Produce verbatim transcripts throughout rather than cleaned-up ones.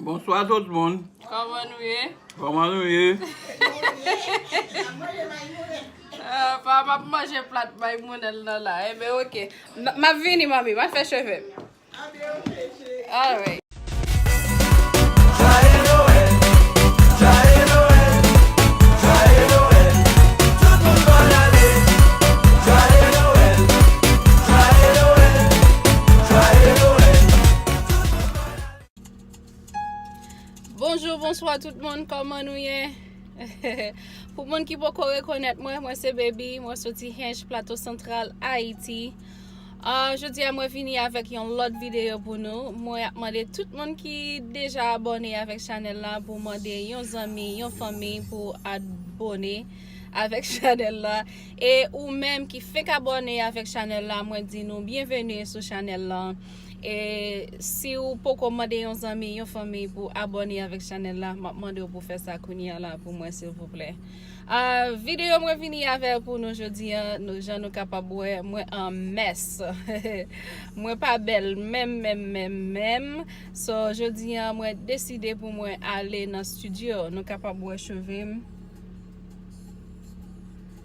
Bonswa tout moun. Kòman nou ye? Kòman nou ye? Ah, pa m ap manje plat Maymounèl nan la. Enben, oke. M, m ap vini, manmi. M ap fè cheve m. Alright. Bonjou, bonswa tout moun, kòman nou ye? Pou moun ki poko rekonèt mwen, mwen se Baby, mwen soti Hinche, Plato Santral, Ayiti. Ah, jodi a mwen vini avèk yon lòt videyo pou nou. Mwen ap mande tout moun ki deja abòne avèk chanèl la pou mande yon zanmi, yon fanmi pou abòne avèk chanèl la. E ou menm ki fenk abòne avèk chanèl la, mwen di nou byenveni sou chanèl la. E si w poko mande yon zanmi, yon fanmi pou abòne avèk chanèl la, m ap mande w pou fè sa kounye a la pou mwen, silvouplè. Ah, videyo mwen vini avè pou nou jodi a, nou, jan nou kapab wè, mwen an mess. Mwen pa bèl menm, menm, menm, menm. So, jodi a, mwen deside pou mwen ale nan estidyo. Nou kapab wè cheve m.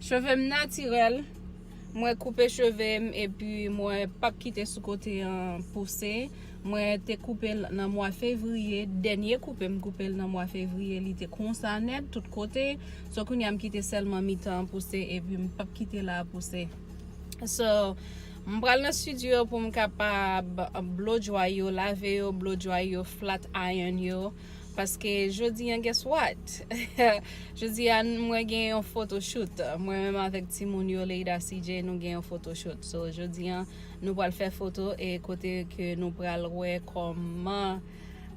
Cheve m natirèl. Mwen koupe cheve m epi mwen p ap kite sou kote an pouse. Mwen te koupe l nan mwa fevriye, dènye koupe m koupe l nan mwa fevriye, li te konsa nèt tout kote. So kounye a m kite sèlman mitan an pouse epi m p ap kite la a pouse. So, m pral nan estidyo pou m kapab blow dry yo, lave yo, blow dry yo, flat iron yo. Paske jodi a, guess what? Jodi a, mwen gen yon photoshoot. Mwen menm avèk timoun yo, Leida C J, nou gen yon photoshoot. So, jodi a, nou pral fè foto e kote ke nou pral wè kòman,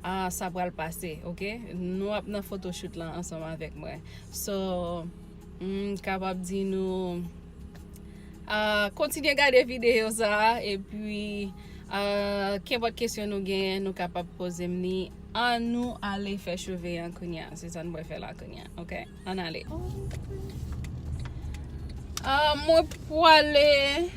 ah, sa pral pase, oke? Nou ap nan photoshoot lan ansanm avèk mwen. So, m kapab di nou, ah, kontinye gade videyo sa a, epi, ah, kenpòt kesyon nou genyen, nou kapab poze m li. Ann nou ale fè cheve an kounye a. Se sa n pral fè la kounye a, oke? Ann ale. Ah, mwen pwale,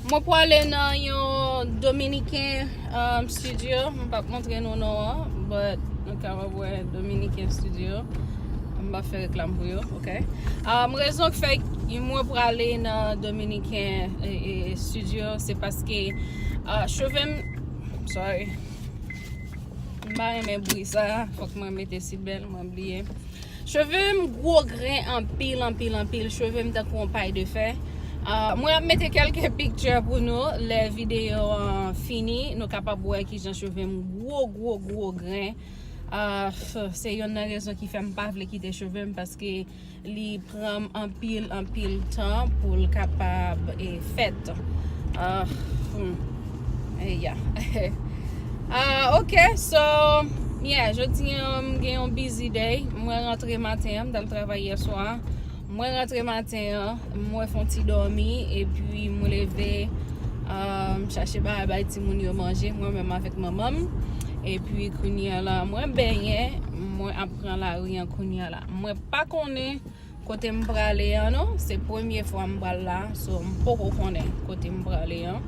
mwen pwale nan yon Dominiken, um, studio. M p ap montre nou non an, but nou kapab wè Dominiken studio. M p ap fè reklam pou yo, oke? Um, rezon k fè mwen pwale nan Dominiken, e, e, studio, se paske, ah, cheve m, sorry. M pa renmen bri sa, fòk mwen mete sitbèl, mwen bliye. Cheve m gwo gren anpil, anpil, anpil. Cheve m tankou yon pay de fè. Ah, mwen ap mete kèlke picture pou nou lè videyo an fini. Nou kapab wè kijan cheve m gwo, gwo, gwo gren. Ah, f-, se yonn nan rezon ki fè m pa vle kite cheve m, paske li pran m anpil, anpil tan pou l kapab, e, fèt. Ah, hmm. E, ya. Ah, oke, so, yeah, jodi a, m gen yon busy day. Mwen rantre maten an, m t al travay yè swa. Mwen rantre maten an, mwen fè yon ti dòmi, epi mwen leve, ah, m chache bagay bay timoun yo manje, mwen menm avèk manman m. Epi kounye a la, mwen benyen, mwen ap pran lari an kounye a la. Mwen pa konnen kote m prale an non, se premye fwa m pral la, so m poko konnen kote m prale an.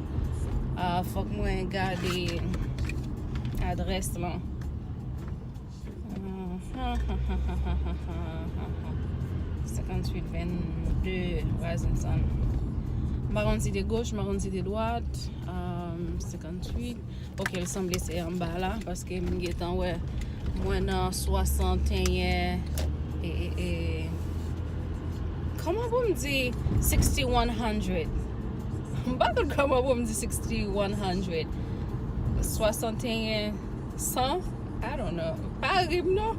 Ah, fòk mwen gade adrès lan. Senkanntuit vennde Rising Sun. M pa konn si te goch, m pa konn si te dwat. Ah, senkanntuit. Ok, l sanble se anba la, paske m gentan wè mwen nan swasanteyen, e, e, e, kòman pou m di sixty-one hundred? M pa konn kòman pou m di sixty-one hundred. Swasanteyen san? I don't know. Pa ri m non.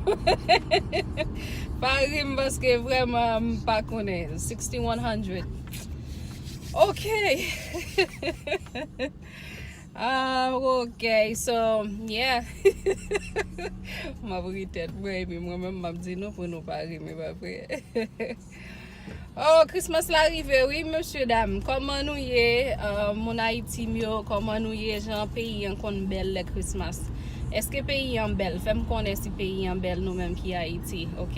Pa ri m paske vrèman m pa konnen. Sixty-one hundred. Ok. Ah, ok, so, yeah. M ap ri tèt mwen, epi mwen menm m ap di nou pou nou pa ri m, e pa vre? Oh, Christmas la rive, wi, mesye dam. Kòman nou ye? Ah, moun Ayiti m yo, kòman nou ye? Jan peyi an konn bèl lè Christmas? Èske peyi an bèl? Fè m konnen si peyi an bèl, nou menm ki Ayiti, ok?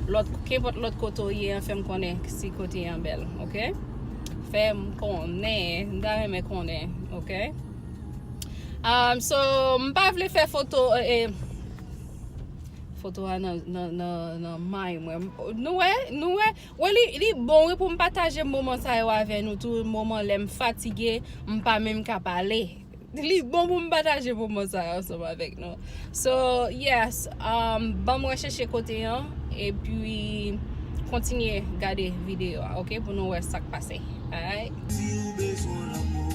Lòt, kenpòt lòt kote w ye an, fè m konnen si kote an bèl, ok? Fè m konnen, m ta renmen konnen, ok? Um, so, m pa vle fè foto, eh, foto a nan, nan, nan, nan may mwen. Nou wè, nou wè, wè li, li bon wi pou m pataje moman sa yo avè nou tou, moman lè m fatige, m pa menm ka pale. Li bon pou m pataje moman sa yo ansanm avèk nou. So, yes, um, ban m rechèche kote an, epi kontinye gade videyo a, ok, pou nou wè sa k pase. Alright? Si w bezwen lanmou,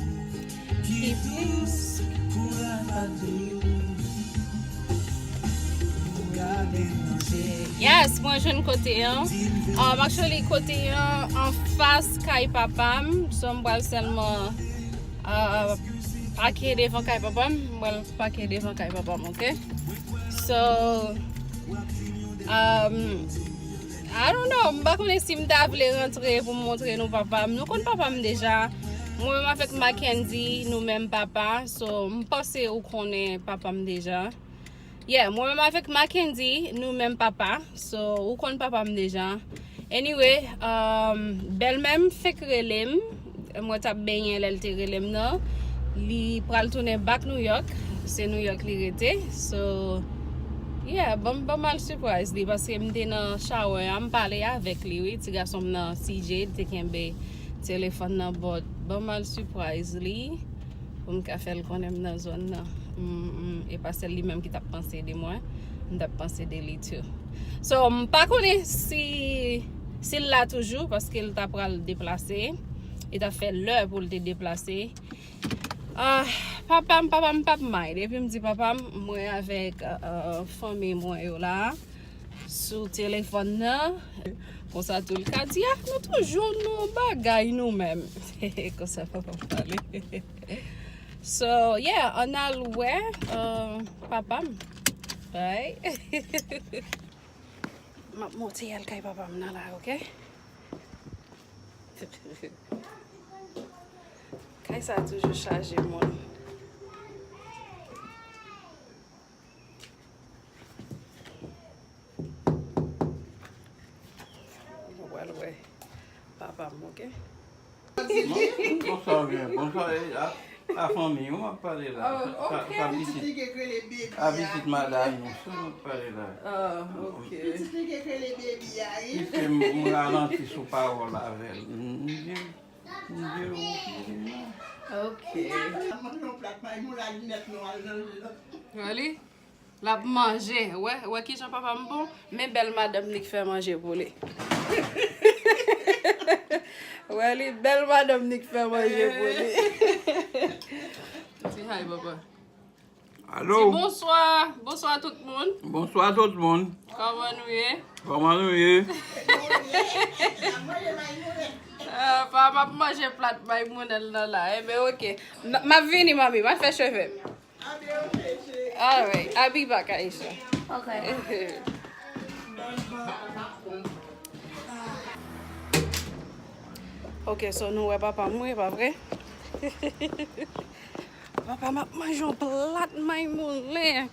ki plis pou la pa di w, pou gade nan je. Yes, mwen jwenn kote an. Um, actually, kote an anfas kay papa m. So, m pral sèlman, uh, pake devan kay papa m. M pral pake devan kay papa m, ok? So, um, I don't know, m pa konnen si m ta vle rantre pou m montre nou papa m. Nou konn papa m deja. Mwen menm avèk Mackendy, nou menm papa. So, m panse ou konnen papa m deja. Yeah, mwen menm avèk Mackendy, nou menm papa. So, ou konn papa m deja. Anyway, um, bèlmè m fèk rele m. Mwen t ap benyen lè l te rele m nan. Li pral tounen back New York. Se New York li rete. So, yeah, ban m, ban m al surprise li paske m te nan shower a, m pale avèk li, wi. Ti gason m nan C J, li te kenbe telefòn nan, but ban m al surprise li pou m ka fè l konnen m nan zòn nan. Mm, mm, e pa sèl li menm ki t ap panse de mwen, m t ap panse de li too. So, m pa konnen si, si l la toujou, paske l ta pral deplase. Li t ap fè lè pou l te deplase. Ah, papa m, papa m p ap may. Depi m di papa m, mwen avèk, uh, fanmi mwen yo la, sou telefòn nan. Konsa tou l ka di, ah, nou toujou nan bagay nou menm. Konsa papa m pale. So, yeah, ann al wè, uh, papa m. Right? M ap monte al kay papa m nan la, ok? Kay sa toujou chaje moun. Nou pral wè papa m, ok? Bon, bonsoir, bien. Bonsoir, eh, ah. A fanmi w m ap pale la. Oh, ok. Sa pitit, a pitit madanm nou, sa m ap pale la. Ah, ok. Pitit li gen rele baby a, wi. Piske m, m ralanti sou pawòl avè l. M di, m di, ok. Ok. Mwen yon plat may moun la linèt nou al nan je. Wè li? L ap manje. Wè, wè kijan papa m bon. Men bèl madanm li k fè manje pou li. Wè li, bèl madanm li k fè manje pou li. Di hi, papa. Alo. Di bonswa. Bonswa tout moun. Bonswa tout moun. Kòman nou ye? Kòman nou ye? Ah, pa, m ap manje plat may moun nan la. Enben, ok. M, m ap vini, manmi. M ap fè cheve m. Alright, I'll be back, Aisha. Ok. Ok, so nou wè papa m, wi, pa vre? Papa m ap manje yon plat may moulen.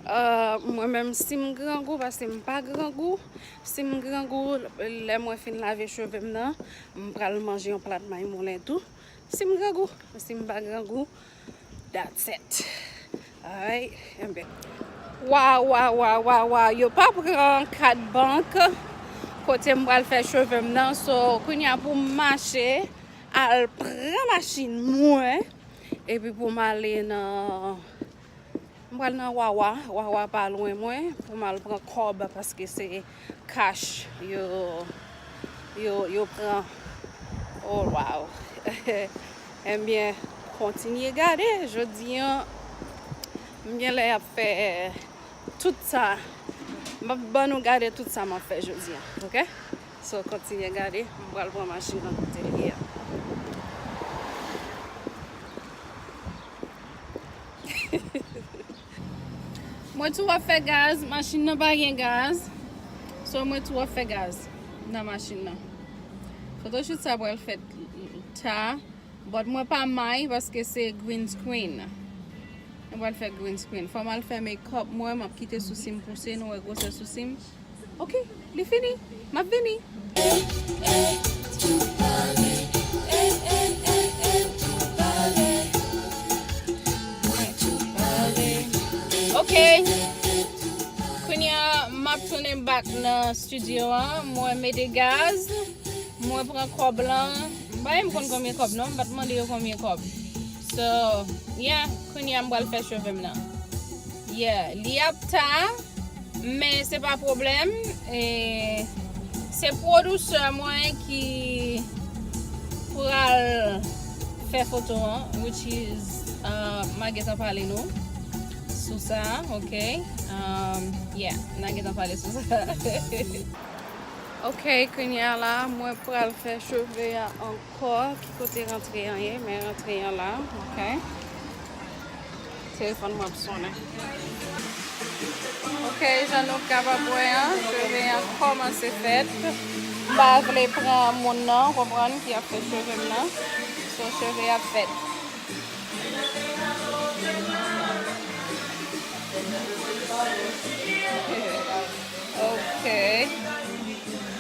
Euh, mwen menm, si m grangou, paske m pa grangou, si m grangou, lè mwen fin lave cheve m nan, m pral manje yon plat may moulen tou. Si m grangou, si m pa grangou, that's it. Alright, enben. Waw, waw, waw, waw, waw. Yo pa pran kat bank kote m pral fè cheve m nan. So, kounye a pou m mache al pran machin mwen. Epi pou m ale nan, m pral nan Wawa. Wawa pa lwen mwen. Pou m al pran kòb paske se cash yo, yo, yo pran. Oh, wow. Enben, kontinye gade. Jodi an, m gen lè ap fè tout sa. M ap ban nou gade tout sa m ap fè jodi an, ok? So, kontinye gade. M pral pran machin nan kote l ye a. Mwen tou ap fè gaz, machin nan pa gen gaz. So, mwen tou ap fè gaz nan machin nan. Photoshoot sa pral fèt ta, but mwen pa may paske se green screen. Mwen pral fè green screen. Fò m al fè makeup mwen, m ap kite sousi m pouse, nou wè gwosè sousi m. Ok, li fini. M ap vini. Mwen tou Ok. Kounye a, m ap tounen back nan studio an. Mwen mete gaz. Mwen pran kòb lan. M pa menm konn konbyen kòb non. M pa t mande yo konbyen kòb. So, yeah, kounye a m pral fè cheve m nan. Yeah, li ap ta, men se pa pwoblèm. E, se pwodiktè mwen ki pral fè foto an, which is, uh, m a gentan pale nou sou sa, ok? Um, yeah, n a gentan pale sou sa. Ok, kounye a la, mwen pral fè cheve a ankò. Ki kote rantre an ye? Men rantre an la, ok? Telefòn mwen ap sonnen. Ok, jan nou kapab wè an, cheve an kòmanse fèt. M pa vle pran moun nan, w konprann, ki ap fè cheve m nan. So, cheve ap fèt. Ok.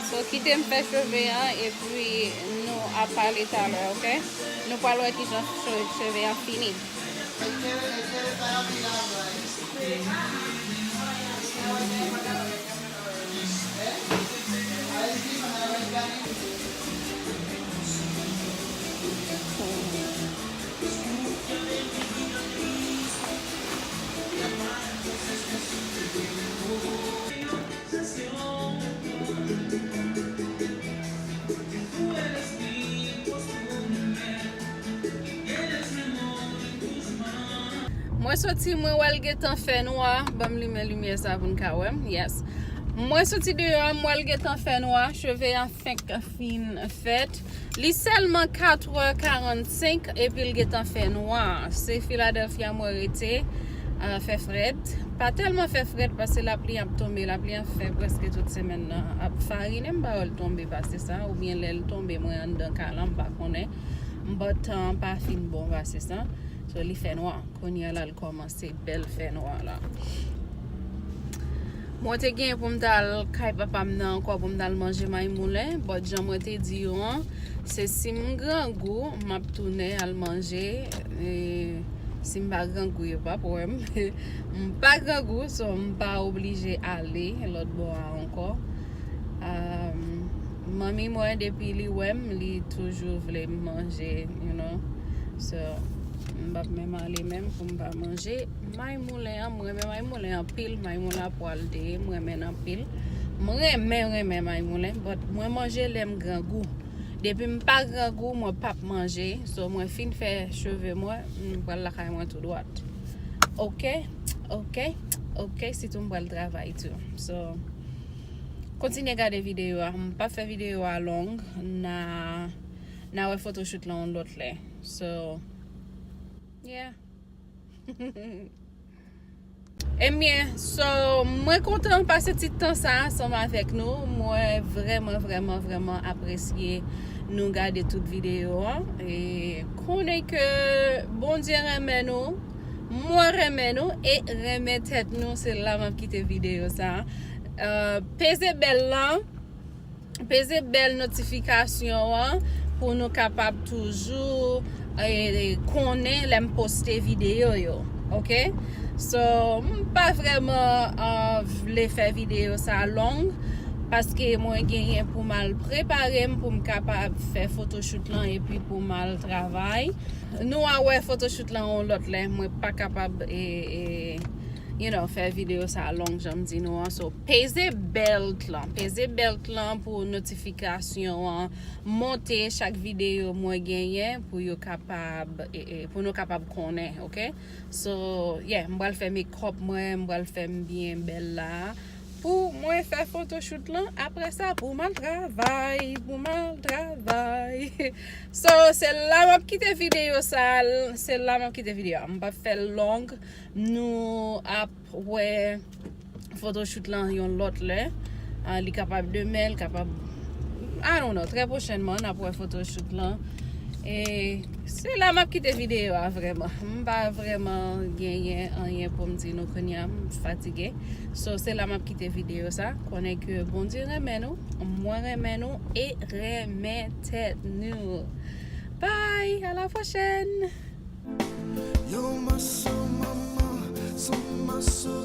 So, kite m fè cheve an, epi nou ap pale talè, ok? Nou pral wè kijan che-, cheve an fini. Mwen soti, mwen wè l gentan fè nwa. Ban m limen limyè sa pou n ka wè m. Yes. Mwen soti deyò a, m wè l gentan fè nwa. Cheve a fenk fin fèt. Li sèlman katrè karannsenk epi l gentan fè nwa. Se Philadelphia mwen rete. Ah, fè frèt. Pa tèlman fè frèt paske lapli ap tonbe. Lapli an fè prèske tout semèn nan. Ap farinen, m pa wè l tonbe pase sa. Oubyen lè l tonbe, mwen anndan kay lan, m pa konnen. But tan an pa fin bon pase sa. So, li fè nwa. Kounye a la, l kòmanse bèl fè nwa la. Mwen te gen pou m t al kay papa m nan ankò pou m t al manje may moulen, but jan mwen te di yo an, se si m grangou, m ap tounen al manje. E, si m pa grangou, yo p ap wè m. M pa grangou, so m pa oblije ale lòt bò a ankò. Um, manmi mwen, depi li wè m, li toujou vle m manje, you know. So, m p ap menm ale menm pou m pa manje. May moulen an, m renmen may moulen anpil. May moulen a pwal de, m renmen l anpil. M renmen, renmen may moulen, but mwen manje lè m grangou. Depi m pa grangou, mwen p ap manje. So, mwen fin fè cheve mwen, m pral lakay mwen tou dwat. Ok? Ok? Ok, sitou m pral travay tou. So, kontinye gade videyo a. M p ap fè videyo a long. N a, n a wè photoshoot lan yon lòt lè. So, yeah. Ebyen, so, mwen kontan pase ti tan sa ansanm avèk nou. Mwen vrèman, vrèman, vrèman apresye nou gade tout videyo an. E konnen ke Bondye renmen nou, mwen renmen nou e renmen tèt nou. Se la m ap kite videyo sa. Euh, peze bèl lan. Peze bèl notifikasyon an pou nou kapab toujou, eh, konnen lè m poste videyo yo. Ok? So, m pa vrèman, ah, vle fè videyo sa long, paske mwen genyen pou m al prepare m pou m kapab fè photoshoot lan epi pou m al travay. Nou a wè photoshoot lan yon lòt lè, mwen pa kapab, eh, eh, you know, fè videyo sa long jan m di nou an. So, peze bèl lan, peze bèl lan pou notifikasyon an monte chak videyo mwen genyen pou yo kapab, e, e, pou nou kapab konnen, ok? So, yeah, m pral fè makeup mwen, m pral fè m byen bèl la. Pou mwen fè photoshoot lan, apre sa, pou m al travay, pou m al travay. So, se la m ap kite videyo sa, se la m ap kite videyo a. M p ap fè l long, nou ap wè photoshoot lan yon lòt lè. Ah, li kapab demen, li kapab, I don't know, trè pwochènman, n ap wè photoshoot lan. E se la m ap kite videyo a vrèman. M pa vrèman genyen anyen pou m di nou kounye a, m fatige. So, se la m ap kite videyo sa. Konnen ke Bondye renmen nou, mwen renmen nou e renmen tèt nou. Bye, à la prochaine! Yo maso manman, Zanmi m a sou